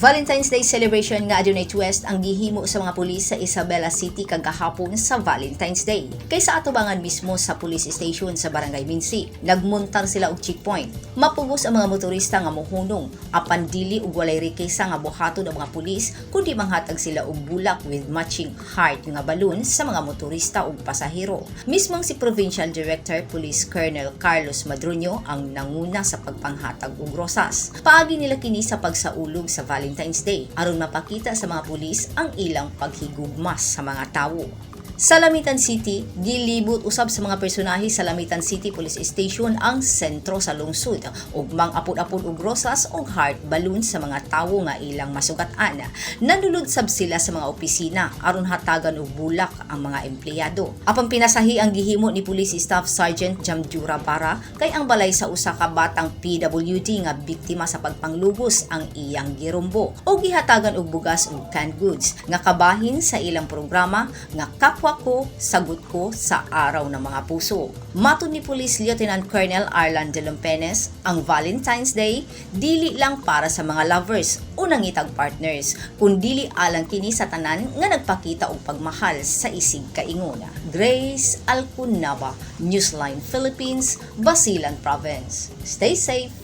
Valentine's Day celebration nga adunay twist ang gihimo sa mga pulis sa Isabela City kagahapon sa Valentine's Day. Kay sa atubangan mismo sa police station sa Barangay Minsi, nagmuntar sila og checkpoint. Mapugos ang mga motorista nga mohunong, apan dili og walay rikesa nga buhaton ang mga pulis, kundi manghatag sila og bulak with matching heart nga balloon sa mga motorista ug pasahero. Mismong si Provincial Director Police Colonel Carlos Madruño ang nanguna sa pagpanghatag og rosas. Paagi nila kini sa pagsaulog sa Valentine's Day aron mapakita sa mga pulis ang ilang paghigugma sa mga tawo. Sa Lamitan City, gilibot usab sa mga personahe sa Lamitan City Police Station ang sentro sa lungsod ug mang-apod-apod og rosas ug heart balloon sa mga tawo nga ilang masugat-an. Nanulod sab sila sa mga opisina aron hatagan og bulak ang mga empleyado. Apan pinasahi ang gihimo ni Police Staff Sergeant Jamjura Bara kay ang balay sa usa ka batang PWD nga biktima sa pagpanglugos ang iyang girumbo o gihatagan og bugas ug canned goods nga kabahin sa ilang programa nga "Kapwa Ko, Sagot Ko" sa Araw ng Mga Puso. Matod ni Police Lieutenant Colonel Arlan de Lompenes, ang Valentine's Day dili lang para sa mga lovers o nangitag partners, kundili alang kini sa tanan nga nagpakita og pagmahal sa isig kaingon. Grace Alcunaba, Newsline Philippines, Basilan Province. Stay safe.